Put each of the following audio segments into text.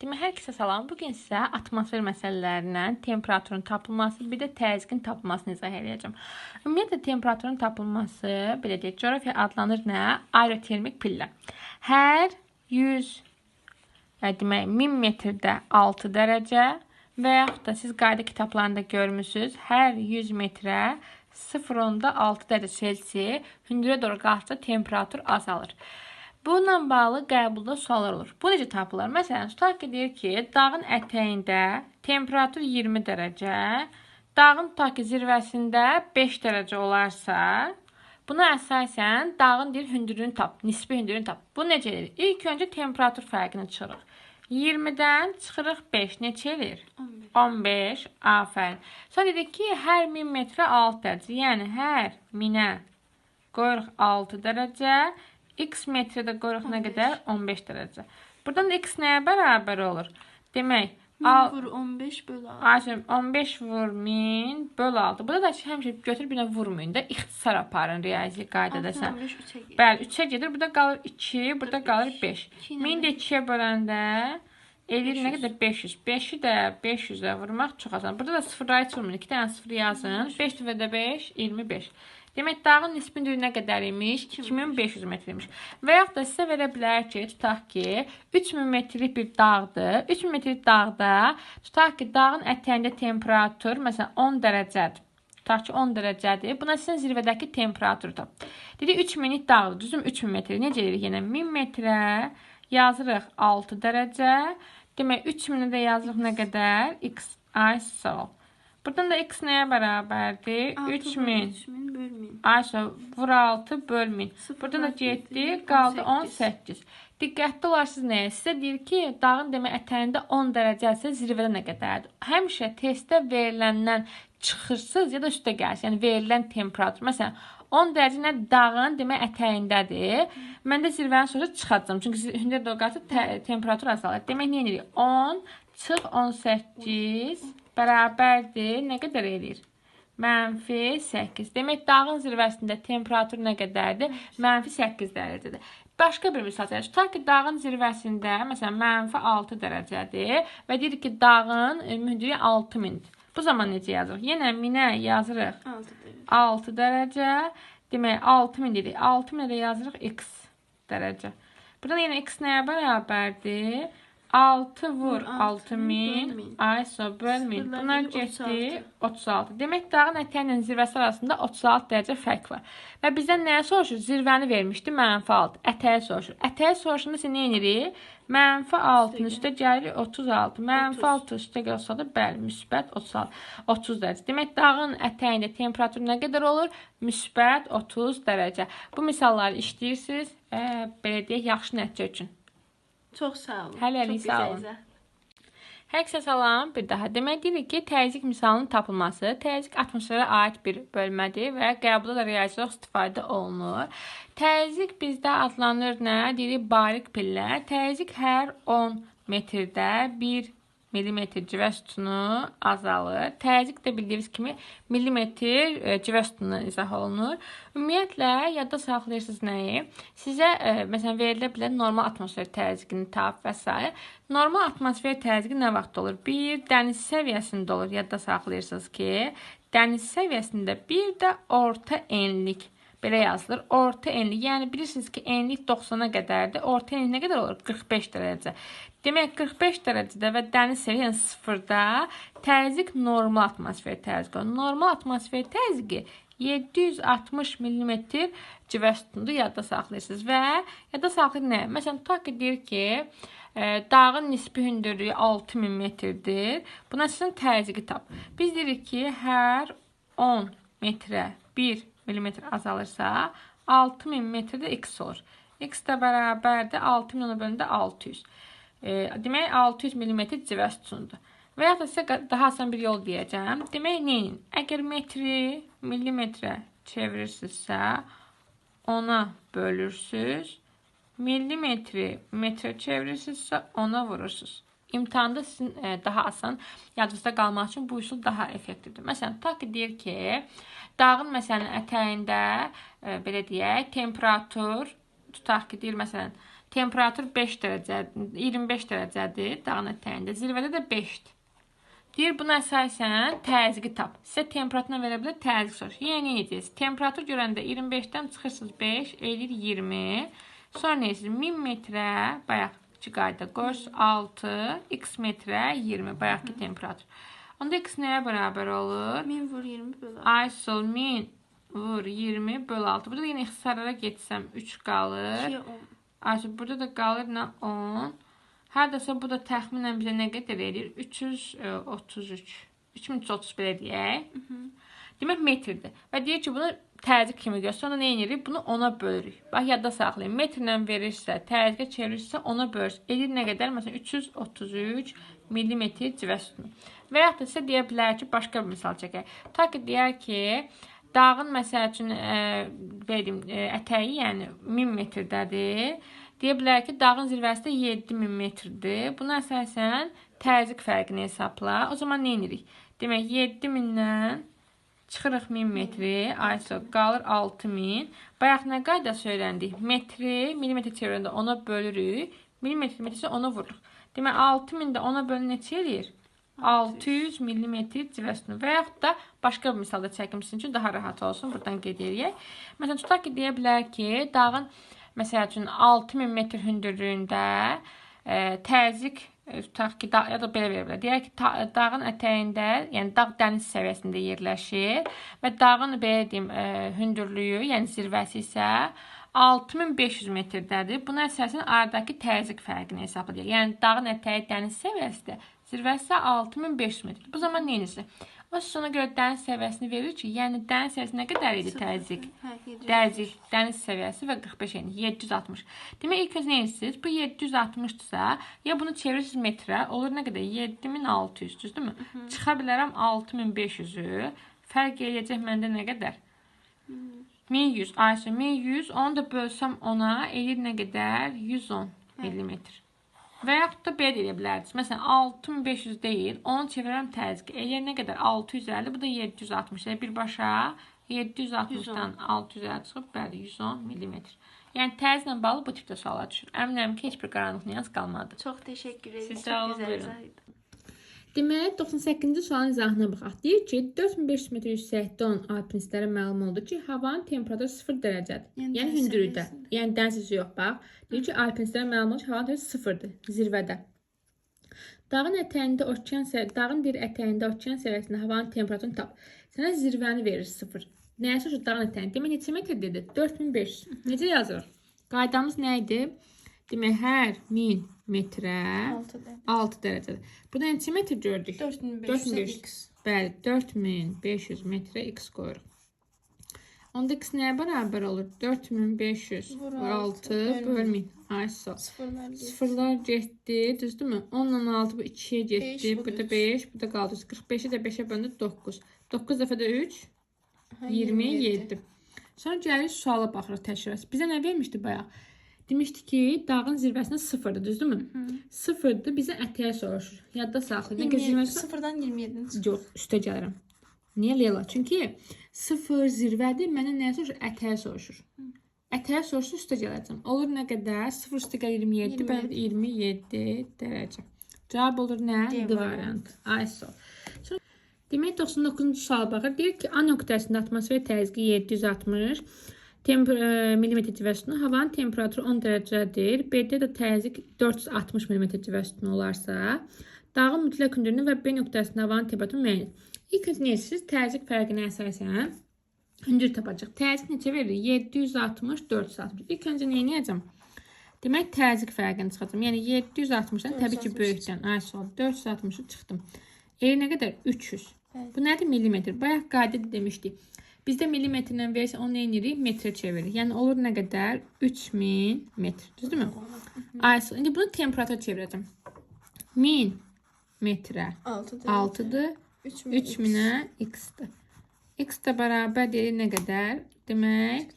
Demək, hər kəsə salam. Bugün sizə atmosfer məsələlərindən temperaturun tapılması, bir də təzyiqin tapılmasını izah eləyəcəm. Ümumiyyətlə, temperaturun tapılması, belə deyək, coğrafiya adlanır nə? Aerotermik pillə. Hər 100, demək, 1000 metrdə 6 dərəcə və yaxud da siz qayda kitablarında görmüsünüz, hər 100 metrə 0,6 dərəcə Selsi hündürə doğru qalxdıqca temperatur azalır. Bununla bağlı qəbulda suallar olur. Bu necə tapılır? Məsələn, tutaq ki, deyir ki, dağın ətəyində temperatur 20 dərəcə, dağın tutaq ki, zirvəsində 5 dərəcə olarsa, buna əsasən dağın deyir hündürlüyünü tap, nisbi hündürlüyünü tap. Bu necə edir? İlk öncə temperatur fərqini çıxırıq. 20-dən çıxırıq 5, neçə edir? 15. 15, afərin. Sonra dedik ki, hər 1000 metrə 6 dərəcə, yəni hər 1000-ə qoyuruq 6 dərəcə, x metrədə qoyuruq nə qədər? 15 dərəcə. Buradan da x nəyə bərabər olur? Demək, 1000 vur 15 böl 6. Ayşə, 15 vur 1000 böl 6. Burada da həmişə götür birinə vurmayın da, ixtisar aparın riyazi qaydada sən. 15 3-ə gedir. Bəli, 3-ə gedir. Burada qalır 2, burada qalır 5. 1000 də 2-yə böləndə eləyir nə qədər? 500. 5-i də 500-ə vurmaq çox asan. Burada da sıfırları heç vurmayın. 2 dənə sıfır yazın. 5 dəfə də 5, 25. Demək, dağın nisbi hündürlüyü nə qədər imiş? 2500 metr imiş. Və yaxud da sizə verə bilər ki, tutaq ki, 3000 metrlik bir dağdır. 3000 metrlik dağda, tutaq ki, dağın ətəyində temperatur, məsələn, 10 dərəcədir. Tutaq ki, 10 dərəcədir. Buna sizin zirvədəki temperatur tap. Dedik, 3000-lik dağdır. Düzüm, 3000 metr. Necə edirik? Yenə 1000 metrə yazırıq 6 dərəcə. Demək, 3000-ə də yazırıq nə qədər? X. Ay, sağ ol. Buradan da x nəyə bərabərdir? 3000. 3000 böl 1000. Ayşə, vur 6 böl 1000. Buradan da getdi, qaldı 18. Diqqətli olarsınız nəyə? Sizə deyir ki, dağın demək ətəyində 10 dərəcəsə zirvədə nə qədərdir? Həmişə testdə veriləndən çıxırsınız ya da üstə gəlsin. Yəni, verilən temperatur. Məsələn, 10 dərəcə nə dağın demək ətəyindədir. Mən də zirvənin sonra çıxacağam. Çünki hündürə doğru qalxsa temperatur azalır. Demək, nə edirik? 10 çıx 18 bərabərdir. Nə qədər eləyir? Mənfi 8. Demək, dağın zirvəsində temperatur nə qədərdir? Mənfi 8 dərəcədir. Başqa bir misal çəkək. Tutaq ki, dağın zirvəsində, məsələn, mənfi 6 dərəcədir və deyirik ki, dağın hündürlüyü 6000-dir. Bu zaman necə yazırıq? Yenə 1000-ə yazırıq 6 dərəcə. Demək, 6000 dedik. 6000-ə də yazırıq x dərəcə. Buradan yenə x nəyə bərabərdir? 6 vur 6000, ayso böl 1000. Bunlar getdi 36. Demək, dağın ətəyi ilə zirvəsi arasında 36 dərəcə fərq var. Və bizdən nəyə soruşur? Zirvəni vermişdi, mənfi 6. Ətəyi soruşur. Ətəyi soruşanda isə nə edirik? Mənfi 6-nın üstə gəlir 36. Mənfi 6 üstə gəlsə də, bəli, müsbət 36. 30 dərəcə. Demək, dağın ətəyində temperatur nə qədər olur? Müsbət 30 dərəcə. Bu misalları işləyirsiniz və belə deyək, yaxşı nəticə üçün. Çox sağ olun. Hələlik sağ olun. Hər kəsə salam. Bir daha demək deyirik ki, təzyiq misalının tapılması, təzyiq atmosferə aid bir bölmədir və qəbulda da riyazi olaraq istifadə olunur. Təzyiq bizdə adlanır nə? Deyirik, barik pillə. Təzyiq hər 10 metrdə 1 millimetr civə sütunu azalır. Təzyiq də bildiyiniz kimi millimetr civə sütunu izah olunur. Ümumiyyətlə, yadda saxlayırsınız nəyi? Sizə, məsələn, verilə bilər normal atmosfer təzyiqini tap və s. Normal atmosfer təzyiqi nə vaxt olur? Bir, dəniz səviyyəsində olur. Yadda saxlayırsınız ki, dəniz səviyyəsində bir də orta enlik. Belə yazılır. Orta enlik. Yəni, bilirsiniz ki, enlik 90-a qədərdir. Orta enlik nə qədər olur? 45 dərəcə. Demək, 45 dərəcədə və dəniz səviyyəsi, yəni sıfırda təzyiq normal atmosfer təzyiqi olur. Normal atmosfer təzyiqi 760 millimetr civə sütunudur. Yadda saxlayırsınız. Və yadda saxlayır nə? Məsələn, tutaq ki, deyir ki, dağın nisbi hündürlüyü 6000 metrdir. Buna sizin təzyiqi tap. Biz deyirik ki, hər 10 metrə 1 millimetr azalırsa, 6000 metrdə x olur. X də bərabərdir 6000 bölündə 600. Demək, 600 millimetr civə sütunudur. Və yaxud da sizə daha asan bir yol deyəcəm. Demək, neyin? Əgər metri millimetrə çevirirsinizsə, 10-a bölürsünüz. Millimetri metrə çevirirsinizsə, 10-a vurursunuz. İmtahanda sizin daha asan yadınızda qalmaq üçün bu üsul daha effektivdir. Məsələn, tutaq ki, deyir ki, dağın məsələn ətəyində, belə deyək, temperatur, tutaq ki, deyir, məsələn, Temperatur 5 dərəcə, 25 dərəcədir dağın ətəyində. Zirvədə də 5-dir. Deyir, buna əsasən təzyiqi tap. Sizə temperaturuna verə bilər, təzyiq soruşur. Yenə nə edəcəksiniz? Temperatur görəndə 25-dən çıxırsınız 5, eləyir 20. Sonra nə edirsiniz? 1000 metrə, bayaqki qayda qoyursunuz 6, x metrə 20, bayaqki temperatur. Onda x nəyə bərabər olur? 1000 vur 20 bölü 6. Aysul 1000 vur 20 bölü 6. Burada yenə ixtisarlara getsəm 3 qalır. 2-yə 10. Aysul, burada da qalır nə 10. Hardasa bu da təxminən bizə nə qədər eləyir? 333. 3330 belə deyək. Demək metrdir. Və deyir ki, bunu təzyiq kimi göstər. Sonra nə edirik? Bunu 10-a bölürük. Bax, yadda saxlayın. Metrlə verirsə, təzyiqə çevirirsə 10-a bölürsə. Eləyir nə qədər? Məsələn, 333 millimetr civə sütunu. Və yaxud da sizə deyə bilər ki, başqa bir misal çəkək. Tutaq ki, deyər ki, dağın məsəl üçün, belə deyim, ətəyi, yəni 1000 metrdədir. Deyə bilər ki, dağın zirvəsi də 7000 metrdir. Buna əsasən təzyiq fərqini hesabla. O zaman nə edirik? Demək, 7000-dən çıxırıq 1000 metri, ayso qalır 6000. Bayaq nə qaydası öyrəndik? Metri, millimetr çevirəndə 10-a bölürük. Millimetr metrisi 10-a vururuq. Demək, 6000 də 10-a bölün neçə eləyir? 600 millimetr civə sütunu. Və yaxud da başqa bir misalda çəkim sizin üçün daha rahat olsun. Buradan qeyd eləyək. Məsələn, tutaq ki, deyə bilər ki, dağın məsəl üçün 6000 metr hündürlüyündə təzyiq, tutaq ki, ya da belə verə bilər. Deyək ki, dağın ətəyində, yəni dağ dəniz səviyyəsində yerləşir və dağın, belə deyim, hündürlüyü, yəni zirvəsi isə 6500 metrdədir. Buna əsasən aradakı təzyiq fərqini hesablayır. Yəni dağın ətəyi dəniz səviyyəsidir, zirvəsi isə 6500 metrdir. Bu zaman nə edirsə? O sizə ona görə dəniz səviyyəsini verir ki, yəni dəniz səviyyəsi nə qədər idi təzyiq? Təzyiq, dəniz səviyyəsi və 45 eyni, 760. Demək, ilk öncə nə edirsiniz? Bu 760-dırsa, ya bunu çevirirsiniz metrə, olur nə qədər? 7600, düzdürmü? Çıxa bilərəm 6500-ü. Fərq eləyəcək məndə nə qədər? 1100, aysa 1100, onu da bölsəm ona, eləyir nə qədər? 110 millimetr. Və yaxud da belə eləyə bilərdiniz. Məsələn, 6500 deyil, onu çevirərəm təzyiqə. Eləyər nə qədər? 650, bu da 760. Yəni, birbaşa 760-dan 650 çıxıb, bəli, 110 millimetr. Yəni, təzyiqlə bağlı bu tipdə suallar düşür. Əminəm ki, heç bir qaranlıq nüans qalmadı. Çox təşəkkür edirəm. Siz sağ olun, buyurun. Deməli, 98-ci sualın izahına baxaq. Deyir ki, 4500 metr yüksəklikdə olan alpinistlərə məlum oldu ki, havanın temperaturu 0 dərəcədir. Yəni hündürlükdə. Yəni dəniz səviyyəsi yox, bax. Deyir ki, alpinistlərə məlum oldu ki, havanın temperaturu 0-dır zirvədə. Dağın ətəyində dağın bir ətəyində okean səviyyəsində havanın temperaturunu tap. Sənə zirvəni verir 0. Nəyə soruşur dağın ətəyində? Demək, neçə metr dedi? 4500. Necə yazırıq? Qaydamız nə idi? Demək, hər 1000 metrə 6 dərəcədir. Burada neçə metr gördük? 4500 x. Bəli, 4500 metrə x qoyuruq. Onda x nəyə bərabər olur? 4500 vur 6 böl 1000. Ay, sağ. Sıfırlar getdi, düzdürmü? 10 ilə 6 bu 2-yə getdi. Bu da 5, bu da qaldı. 45-i də 5-ə böldü 9. 9 dəfə də 3, 27. Sonra gəlirik suala baxırıq təkrar. Bizə nə vermişdi bayaq? Demişdi ki, dağın zirvəsində 0-dır, düzdürmü? 0-dır, bizə ətəyə soruşur. Yadda saxlayın. 0-dan 27-ni çıxır. Yox, üstə gəlirəm. Niyə Leyla? Çünki 0 zirvədir, mənə nəyə soruşur? Ətəyə soruşur. Ətəyə soruşur, üstə gələcəm. Olur nə qədər? 0 üstə gəlir 27, bərabər 27 dərəcə. Cavab olur nə? D variantı. Ay, sağ ol. Demək, 99-cu suala baxır. Deyir ki, A nöqtəsində atmosfer təzyiqi 760 millimetr civə sütunu, havanın temperaturu 10 dərəcədir. B-də də təzyiq 460 millimetr civə sütunu olarsa, dağın mütləq hündürlüyünü və B nöqtəsində havanın temperaturu müəyyən edir. İlk öncə nə edirsiniz? Təzyiq fərqinə əsasən hündür tapacaq. Təzyiq neçə verir? 760, 460. İlk öncə nə edəcəm? Demək, təzyiq fərqini çıxacam. Yəni, 760-dan təbii ki, böyükdən. Ay, sol, 460-ı çıxdım. Nə qədər? 300. Bu nədir? Millimetr. Bayaq qayda demişdik. Bizdə millimetrlə verirsə, onu nə edirik? Metrə çeviririk. Yəni, olur nə qədər? 3000 metr. Düzdürmü? Ay, indi bunu temperatura çevirəcəm. 1000 metrə 6-dır. 3000-ə x-dir. X də bərabər deyir nə qədər? Demək,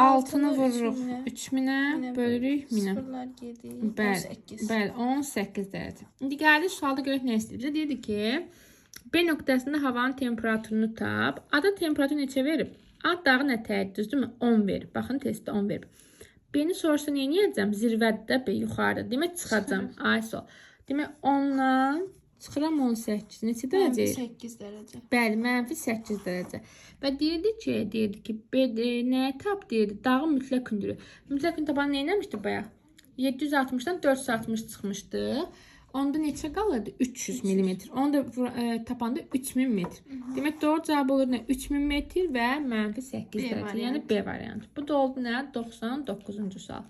6-nı vururuq 3000-ə, bölürük 1000-ə. Sıfırlar gedir. 18. Bəli, 18 dərəcə. İndi gəldik sualda görək nə istəyir. Bizə deyirdi ki, B nöqtəsində havanın temperaturunu tap. A-da temperatur neçə verib? A dağın ətəyi, düzdürmü? 10 verib. Baxın, testdə 10 verib. B-ni soruşsa nə edəcəm? Zirvədə B yuxarıda. Demək çıxacam. Ay sol. Demək 10-dan çıxıram 18. Neçə dərəcə? 8 dərəcə. Bəli, mənfi 8 dərəcə. Və deyirdi ki, B nəyə tap deyirdi? Dağın mütləq hündürlüyü. Mütləq hündür tabanı nə eləmişdi bayaq? 760-dan 460 çıxmışdı. Onda neçə qalırdı? 300 millimetr. Onu da tapanda 3000 metr. Demək doğru cavab olur nə? 3000 metr və mənfi 8 dərəcə. Yəni B variantı. Bu da oldu nə? 99-cu sual.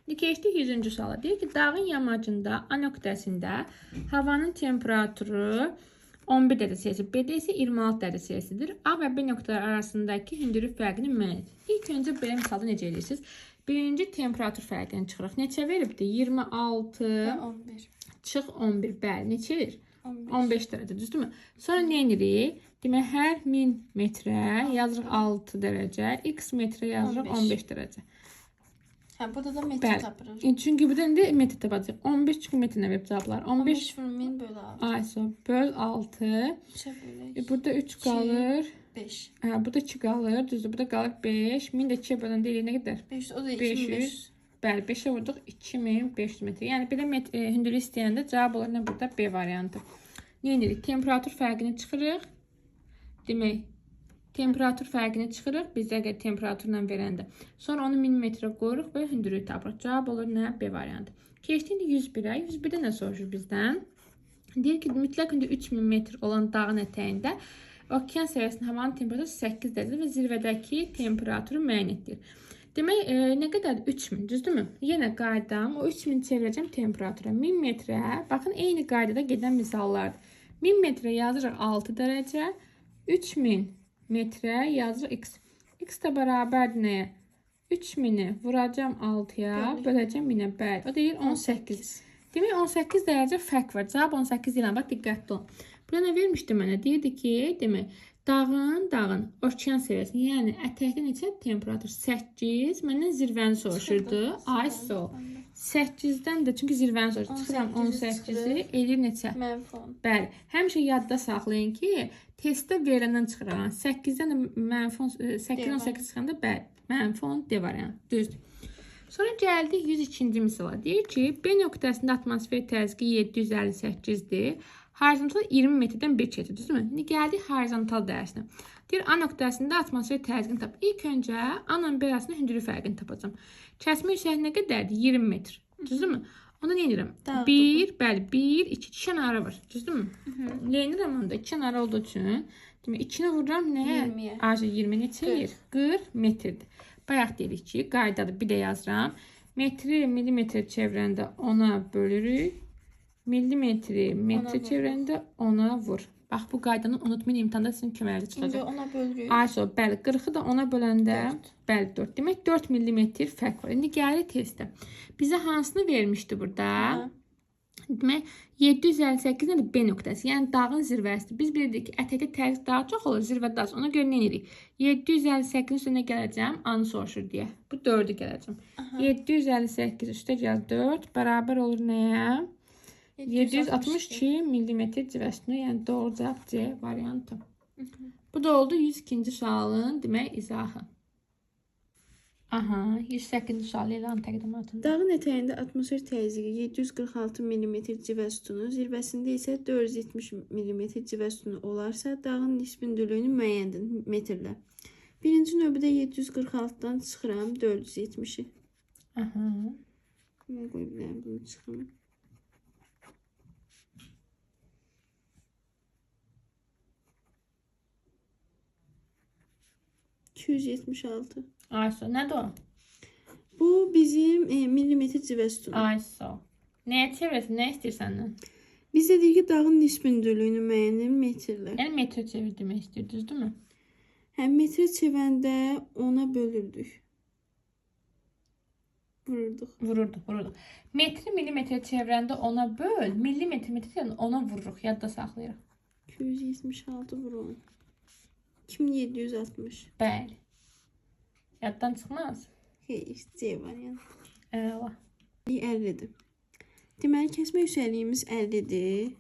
İndi keçdik 100-cü suala. Deyir ki, dağın yamacında A nöqtəsində havanın temperaturu 11 dərəcə Selsi, B-də isə 26 dərəcə Selsidir. A və B nöqtələri arasındakı hündürlük fərqini müəyyən edin. İlk öncə belə misalda necə edirsiniz? Birinci temperatur fərqini çıxırıq. Neçə veribdir? 26 və 11. Çıx 11. Bəli, neçə edir? 15. 15 dərəcə, düzdürmü? Sonra nə edirik? Demək, hər 1000 metrə yazırıq 6 dərəcə, x metrə yazırıq 15 dərəcə. Hə, burada da metr tapırıq. Çünki burada indi metr tapacaq. 15 çünki metr nə verib cavablar. 15 vur 1000 böl 6. Ayso, böl 6. 3-ə bölək. Burada 3 qalır. 5. Hə, burada 2 qalır. Düzdür, burada qalır 5. 1000 də 2-yə böləndə eləyir nə qədər? 500, o da 2500. Bəli, 5-ə vurduq 2500 metr. Yəni belə hündürlük istəyəndə cavab olur nə burada? B variantı. Nə edirik? Temperatur fərqini çıxırıq. Demək, temperatur fərqini çıxırıq. Bizə qədər temperaturla verəndə. Sonra onu 1000 metrə qoyuruq və hündürlüyü tapırıq. Cavab olur nə? B variantı. Keçdik indi 101-ə. 101-də nə soruşur bizdən? Deyir ki, mütləq hündür 3000 metr olan dağın ətəyində okean səviyyəsində havanın temperaturu 8 dərəcə və zirvədəki temperaturu müəyyən etdir. Demək, nə qədərdir? 3000, düzdürmü? Yenə qaydam, o 3000 çevirəcəm temperatura. 1000 metrə, baxın, eyni qaydada gedən misallardır. 1000 metrə yazırıq 6 dərəcə, 3000 metrə yazırıq x. X də bərabərdir nəyə? 3000-i vuracam 6-ya, böləcəm 1000-ə. Bəli, o deyir 18. Demək, 18 dərəcə fərq var. Cavab 18 deyilən, bax, diqqətli olun. Burada nə vermişdi mənə? Deyirdi ki, demək, dağın okean səviyyəsində, yəni ətəkdə neçə temperatur? 8. Məndən zirvəni soruşurdu. Ay sol. 8-dən də, çünki zirvəni soruşur. Çıxıram 18-i, eləyir neçə? Mənfi 10. Bəli. Həmişə yadda saxlayın ki, testdə verəndən çıxıram. 8-dən də mənfi 8-dən 18 çıxanda, bəli, mənfi 10 D variantı. Düzdür. Sonra gəldik 102-ci misala. Deyir ki, B nöqtəsində atmosfer təzyiqi 758-dir. Horizontal 20 metrdən bir keçir, düzdürmü? İndi gəldik horizontal dərsinə. Deyir, A nöqtəsində atmosfer təzyiqini tap. İlk öncə A ilə B arasında hündürlük fərqini tapacam. Kəsmə yüksəkliyi nə qədərdir? 20 metr. Düzdürmü? Onda nə edirəm? 1, bəli, 1, 2, 2 kənarı var. Düzdürmü? Nə edirəm onda? 2 kənarı olduğu üçün. Demək, 2-ni vururam nəyə? 20-yə. Ayşə, 20 neçə eləyir? 40 metrdir. Bayaq deyirik ki, qaydadır, bir də yazıram. Metri millimetrə çevirəndə 10-a bölürük. Millimetri metrə çevirəndə 10-a vur. Bax, bu qaydanı unutmayın, imtahanda sizin köməyinizə çıxacaq. İndi 10-a bölürük. Ayşə, bəli, 40-ı da 10-a böləndə, bəli, 4. Demək, 4 millimetr fərq var. İndi gəlir testə. Bizə hansını vermişdi burada? Demək, 758 nədir? B nöqtəsi, yəni dağın zirvəsidir. Biz bilirdik ki, ətəkdə təzyiq daha çox olur, zirvədə daha çox. Ona görə nə edirik? 758-in üstə nə gələcəm? A-nı soruşur deyə. Bu 4-ü gələcəm. 758 üstə gəl 4 bərabər olur nəyə? 762 millimetr civə sütunu, yəni doğru cavab C variantı. Bu da oldu 102-ci sualın demək izahı. Aha, 108-ci sual elan təqdimatında. Dağın ətəyində atmosfer təzyiqi 746 mm civə sütunu, zirvəsində isə 470 mm civə sütunu olarsa, dağın nisbi hündürlüyünü müəyyən edin metrlə. Birinci növbədə 746-dan çıxıram 470-i. Aha. Mən qoy bilərəm bunu çıxım. ...276. Ayso, nədir o? Bu bizim millimetr civə sütunu. Ayso. Nəyə çevirəsən? Nə istəyir səndən? Bizə deyir ki, dağın nisbi hündürlüyünü müəyyən edin metrlə. Yəni metrə çevir demək istəyir, düzdürmü? Hə, metrə çevirəndə 10-a bölürdük. Vururduq. Vururduq. Metri millimetrə çevirəndə 10-a böl, millimetr metrə çevirəndə 10-a vururuq, yadda saxlayırıq. 276 vur 10. 2760. Bəli. Yaddan çıxmaz. Xeyr, C variantı. Əla. 50-dir. Deməli, kəsmə yüksəkliyimiz 50-dir.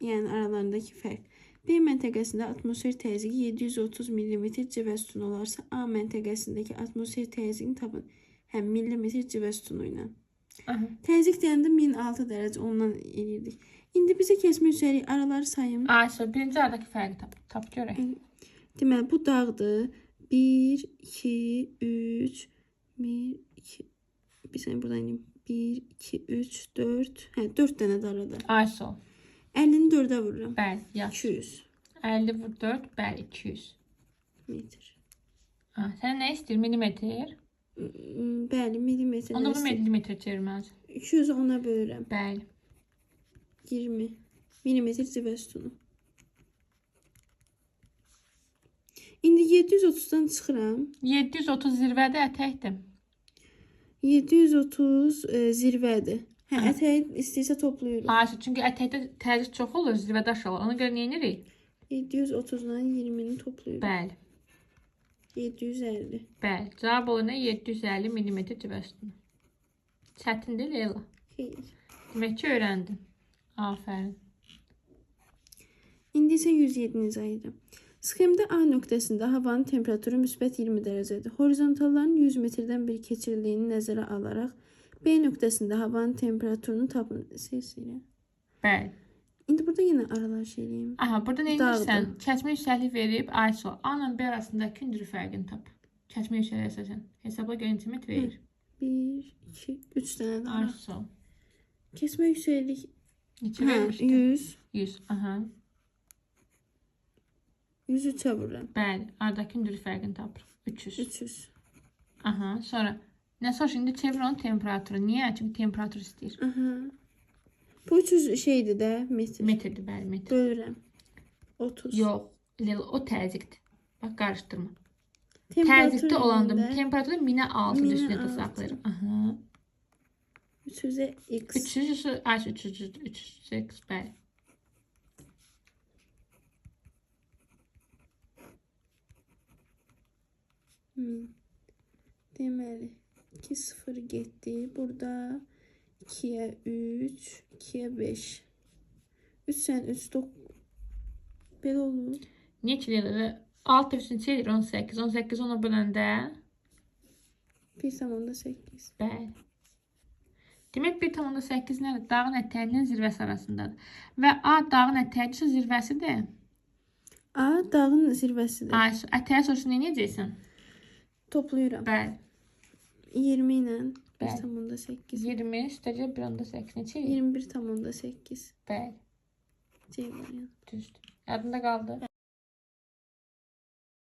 Yəni, aralarındakı fərq. B məntəqəsində atmosfer təzyiqi 730 mm civə sütunu olarsa, A məntəqəsindəki atmosfer təzyiqini tapın. Hə, millimetr civə sütunu ilə. Aha. Təzyiq deyəndə 1006 dərəcə ondan eləyirdik. İndi bizə kəsmə yüksəkliyi araları sayım. Aysu, birinci aradakı fərqi tap. Tap görək. Deməli, bu dağdır. 1, 2, 3, 1, 2, bir saniyə buradan ineyim. 1, 2, 3, 4. Hə, 4 dənə də arada. Aysu. 50-ni 4-ə vururam. Bəli, yaz. 200 50 vur 4, bəli, 200. metr. Ha, sən nə istəyir? Millimetr? Bəli, millimetr. Onda bunu millimetrə çevirməlisən. 200-ü 10-a bölürəm. Bəli. 20 millimetr civə sütunu. İndi 730-dan çıxıram. 730 zirvədə ətəkdir. 730 zirvədir. Hə, ətəyi istəyirsə toplayırıq. Aysu, çünki ətəkdə təzyiq çox olur, zirvədə aşağı olur. Ona görə nə edirik? 730-dan 20-ni toplayırıq. Bəli. 750. Bəli. Cavab olur nə? 750 millimetr civə sütunu. Çətin deyil, Leyla. Xeyr. Demək ki, öyrəndin. Afərin. İndi isə 107-ni izah edirəm. Sxemdə A nöqtəsində havanın temperaturu müsbət 20 dərəcədir. Horizontalların 100 metrdən bir keçirildiyini nəzərə alaraq B nöqtəsində havanın temperaturunu tapın. Sesilə. Bəli. İndi burada yenə aralar şey eləyim. Aha, burada nə Dağdır. edirsən? Kəsmə yüksəklik verib, Aysu, A ilə B arasındakı hündür fərqini tap. Kəsmə yüksəkliyi əsasən. Hesabla görə neçə metr verir? 1, 2, 3 dənə də ara. Aysu. Kesmə yüksəklik Neçə hə, vermişdi? 100. 100. Aha. 103-ə vururam. Bəli, aradakı hündür fərqini tapırıq. 300. 300. Aha, sonra nə soruşur? İndi çevir onun temperaturu. Niyə? Çünki temperatur istəyir. Aha. Bu 300 şeydir də, metr. Metrdir, bəli, metr. Bölürəm. 30. Yox, Leyla, o təzyiqdir. Bax, qarışdırma. Temperatur Təzyiqdə olanda eləyəndə temperaturu minə 6 Minə üstünə də altı. saxlayırıq. Aha. 300-ə x. 300, ay 300, 300, bəli. Deməli, 2 0 getdi. Burada 2-yə 3, 2-yə 5. 3 sən 3 9 belə olur. Niyə ki, Leyla? 6 üstünə neçə eləyir? 18. 18 10-a böləndə 1,8. Bəli. Demək 1,8 nədir? Dağın ətəyinin zirvəsi arasındadır. Və A dağın ətəyidirsə zirvəsidir. A dağın zirvəsidir. A, ətəyə soruşsa nə edəcəksən? Toplayıram. Bəli. 20 ilə Bəli. 1,8. 20 üstəgəl 1,8 neçə eləyir? 21,8. Bəli. C variantı. Düzdür. Yadında qaldı?